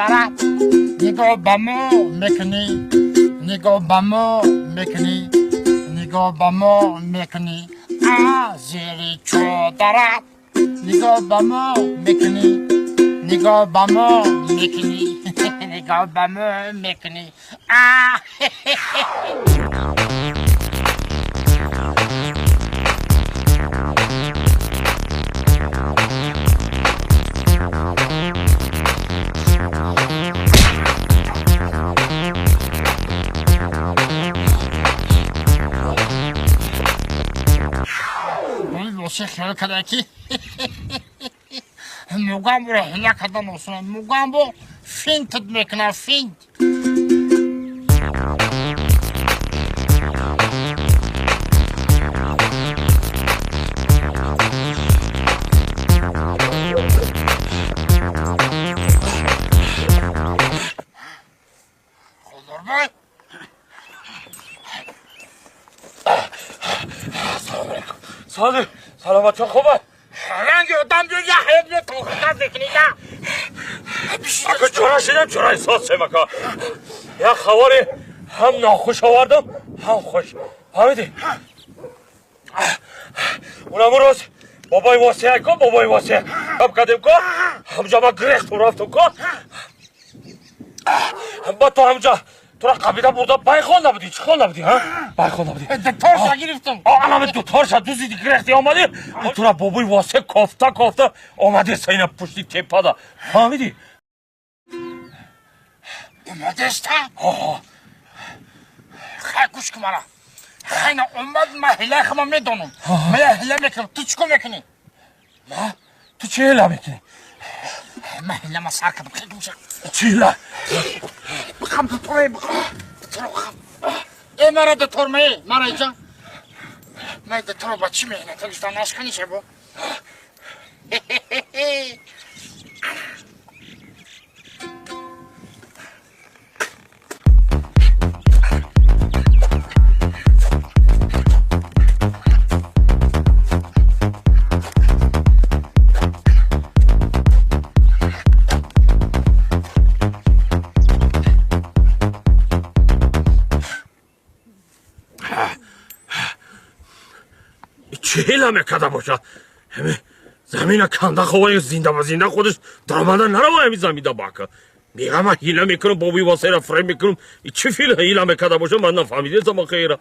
чодарат нигоҳ ба мо мекунӣ, нигоҳ ба мо мекунӣ, нигоҳ ба мо мекунӣ, зери чодарат нигоҳ ба мо мекунӣ, нигоҳ ба мо мекунӣ, нигоҳ ба мо мекунӣ. Хиёл када ки мугамборо ҳила кардан осон. Мугамбо финтд мекунад, финт. Холдорбой, салом алейкум. Салом, саломат, хуб. Ранги одам ҷоя ҳаёт метохта мекунида. Ака, чора шидам, чора эҳсос шем, ака. Як хабаре ҳам нохуш овардам, ҳам хуш. Фаҳмидӣ? Унам рӯз бобои Восеа ко, бобои Восеа гап кардем ко, ҳамҷа ман гирехтум, рафтум ко. Ба ту ҳамҷа тура қабида бурда байхонда будӣ, чӣ хонда будӣ, ҳа? Байхонда будӣ. Дуторша гирифтам. Анаме дуторша дузиди, гирехти омадӣ. Тура бобои Восеа кофта кофта омади сайна пушти тепада. Фаҳмидӣ? Омадеста? Хай, гӯш кун мара. Хайна омад, ман ҳилаи худам медонам. Ман як ҳила мекунам. Ту чӣ кор мекунӣ? Ма? Ту чӣ ҳила мекунӣ? Ман ҳилама сар кардам. Хел гӯша. Чӣ ҳила? Бихам дуторе, бихам. Дуторо бихам. Э, мара дутор мае, мара иҷа. Ман дуторо ба чӣ меҳнат гуфтам, нашканиша бо. Чӣ ҳила мекарда бошад? Ҳами замина канда ховаи зинда ба зинда худаш даромада нарава ҳами замида бака. Мега ман ҳила мекунам, бобои Восеаро фиреб мекунам. Чӣ фил ҳила мекарда бошад, ман нафаҳмидестам хейра.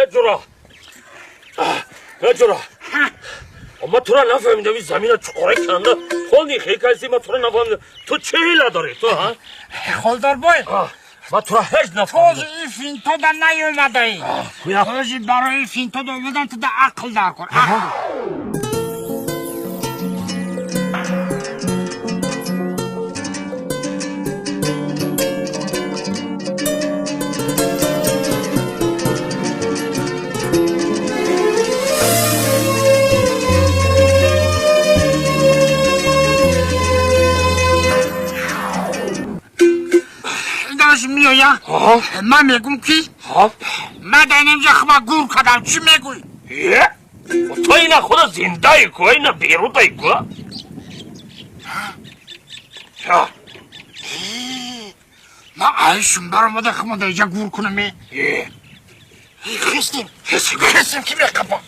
Э ҷура, э ҷура, ман тура нафаҳмидам, ин замина чуқура канда холни хекайси, ман тура нафаҳмидам, ту чӣ ҳила дорӣ ту, ҳа? Холдорбой, ман тура ҳеҷ нафаҳмидам. Този ин финтода наёмадаӣ. Този барои финтода омадан туда ақл дар кор, ақл. Меоя, ман мегум ки ман дар инҷа хуба гур кардам. Чӣ мегӯӣ? Ту ина худо зиндаи ку, ина берудаи ку. Ман айшум баромада хума дар инҷа гур кунам. Хистем, хистем ки меқапам.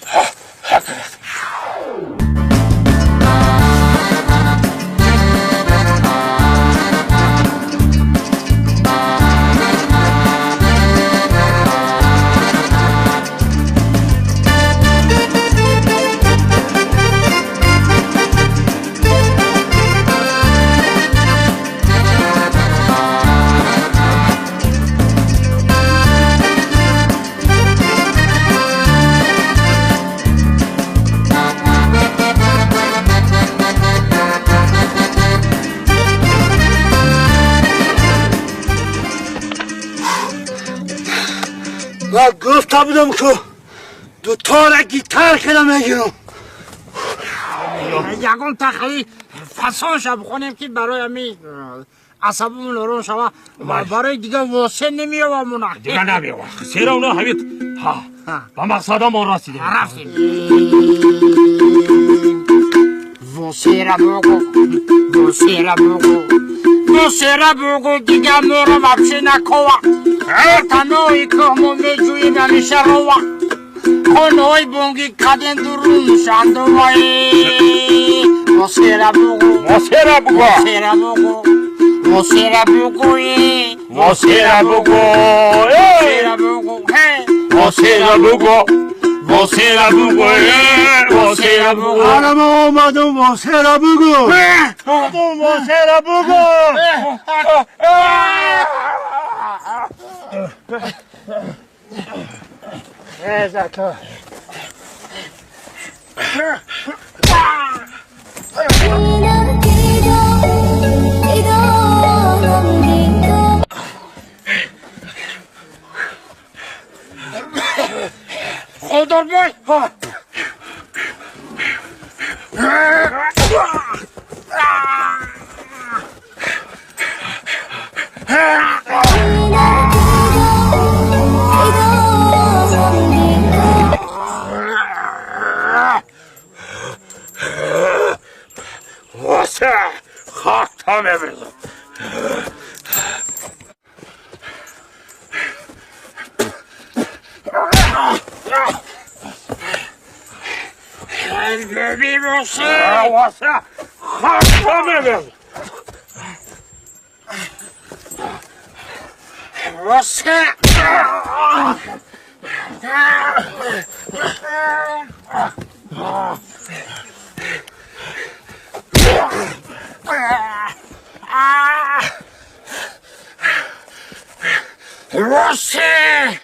Ман гуфта будам, ки дутора гитар када мегирам. Ягон тахли фасонша бихонем, ки барои ами асабамон ором шава. Барои дига восе намеёвамона. Дига намеёва. Сера уна ҳамит. Ҳа. Ба мақсадамон расидем. Рафтем. Восера бугу, восера бугу, восера бугу, дига моро вообще накова. Танои кӯҳ мо меҷӯем ҳамеша рова. Хонаҳои бонги каден дурун шандуваи. Восера бугу, восера бугу, восера бугу, восера бугуи, восера бугу, восера бугу, восера бугу, восера бугу, восера бугу. Ана мо омадум, восера бугу. Омадум, восера бугу. Эзака. Ходорбой! Вася, хак там мебризам. Вася, хак там мебризам. Вася! Вася!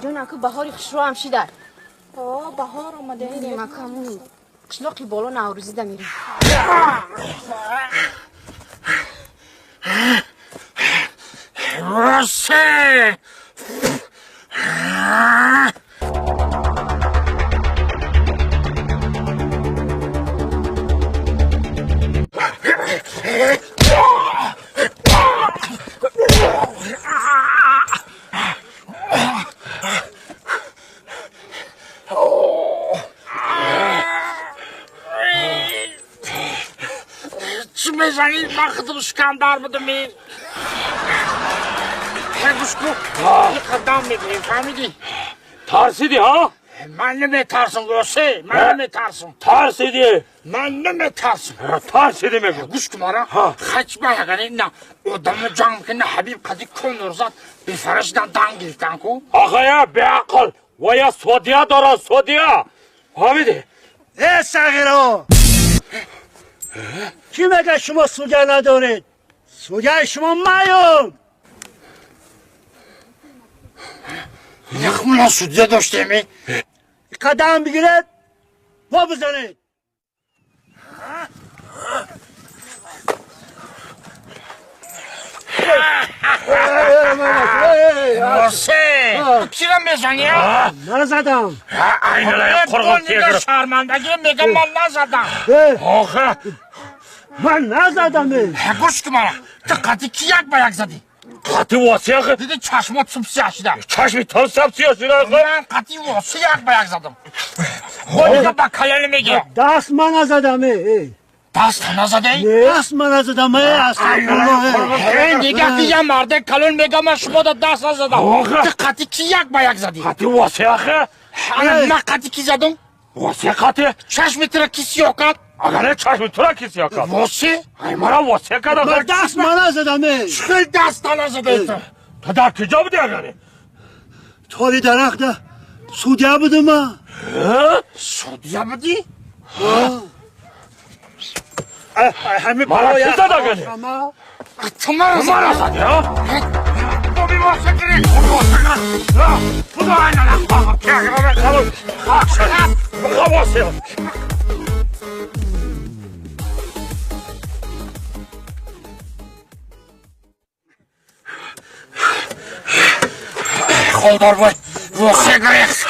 Ҷон, аку баҳори хушрӯам шида. О, баҳор омада. Мирем акамун қишлоқи боло наврӯзӣ да мирем. Вася! Чӣ мезанӣ? Ман худам шикандар будам. Гӯшку, қадам мегирем, фаҳмидӣ? Тарсидӣ, ҳа? Ман наметарсам, Восе, ман наметарсам. Тарсидӣ? Ман наметарсам. Тарсидӣ мегӯ. Гӯш кун мара, хач ба ягане на одамо ҷанг мекунад, на Ҳабиб қади конор зад, бефарашдан дан гирифтан ку. Охая беақл, вая содия дорад, содия. Фаҳмидӣ? Э, сағиро! Кӣ мега шумо суга надоред? Сугаи шумо маём! Яхмуна судья доштеми? Қадам бигиред, по бизанед. Восе! Кира мезанӣ? Назадам. Айналая қурғон тегир. Шармандагӣ мегам, ман назадам. Охе, Ман назадам. Гӯш кун мара, ту қати ки як ба як задӣ? Қати Восе охе. Диди чашмот субсия шида. Чашми то сабсия шида охе. Ман қати Восе як ба як задам. Ҳо, ба калони мегирам. Даст ман назадам. Даст назадӣ? Даст ман назадам. Астағфируллоҳ. Дига ки я марде калон мегам, ман шумо да даст назадам. Ту қати ки як ба як задӣ? Қати Восе охе. Ана ман қати ки задам? Восе қати. Чашми тура ки сиёҳ кард? Агар чашми тура ки сиёҳ кард? Восе? Ай мара Восе кард. Ман даст ман назадам. Чӣ хел даст назадӣ ту? Ту дар куҷо будӣ агаре? Тори дарахта судья будам ман. Судья будӣ? Мара ки зад агаре? Ту мара Ту мара задӣ, ҳа? Боби Восе гирифт. Восе. Холдор бой, восе грехт.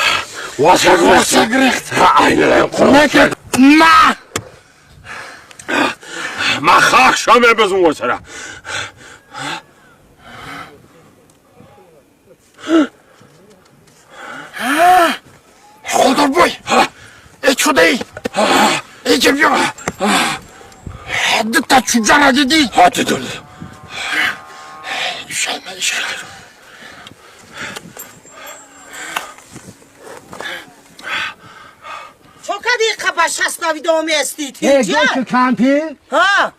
Восе Восе грехт. Айналайын Не ма! Ман хак шам безун восера. Холдор бой, э чудей? Эҷа биё. Дута чуҷара дидӣ? Ҳа, дидам. Ишалма, ишалма. Чо кади қапа шаст навидоми ҳастӣ? Э, гӯш ку кампир, Ҳа,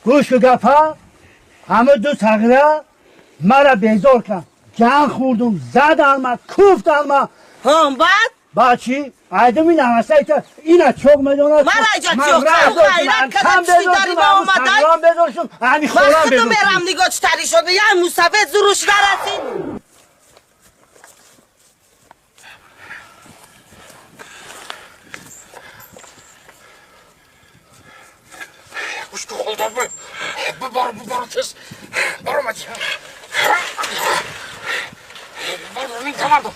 гӯш ку гапа, ҳама ду сағира мара безор кард. Ҷанг хӯрдум, заданма, куфтанма. Ҳа, баъд? Баъд чӣ? Айдум ин ҳавасаита ина чоқ медонад. Мара иҷа чоқ, ғайрат када чӣ дари ба омадай? Безор шудум, ҳами Ман холам худум безор шудум. Мерам нигоҳ чӣ тари шуд. Я мусафед зуруш нарасид. Гӯш ку, холдор бой, бибаро, бибаро, тез баромадӣ. Бардор, ин камардо.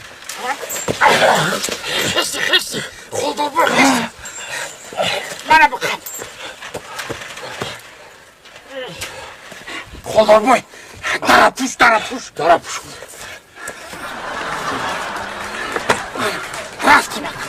Хести, хести, холдор бой, хести. Мана биқаб. Холдор бой, дара пӯш, дара пӯш. Дара пӯш. Рафтим ака.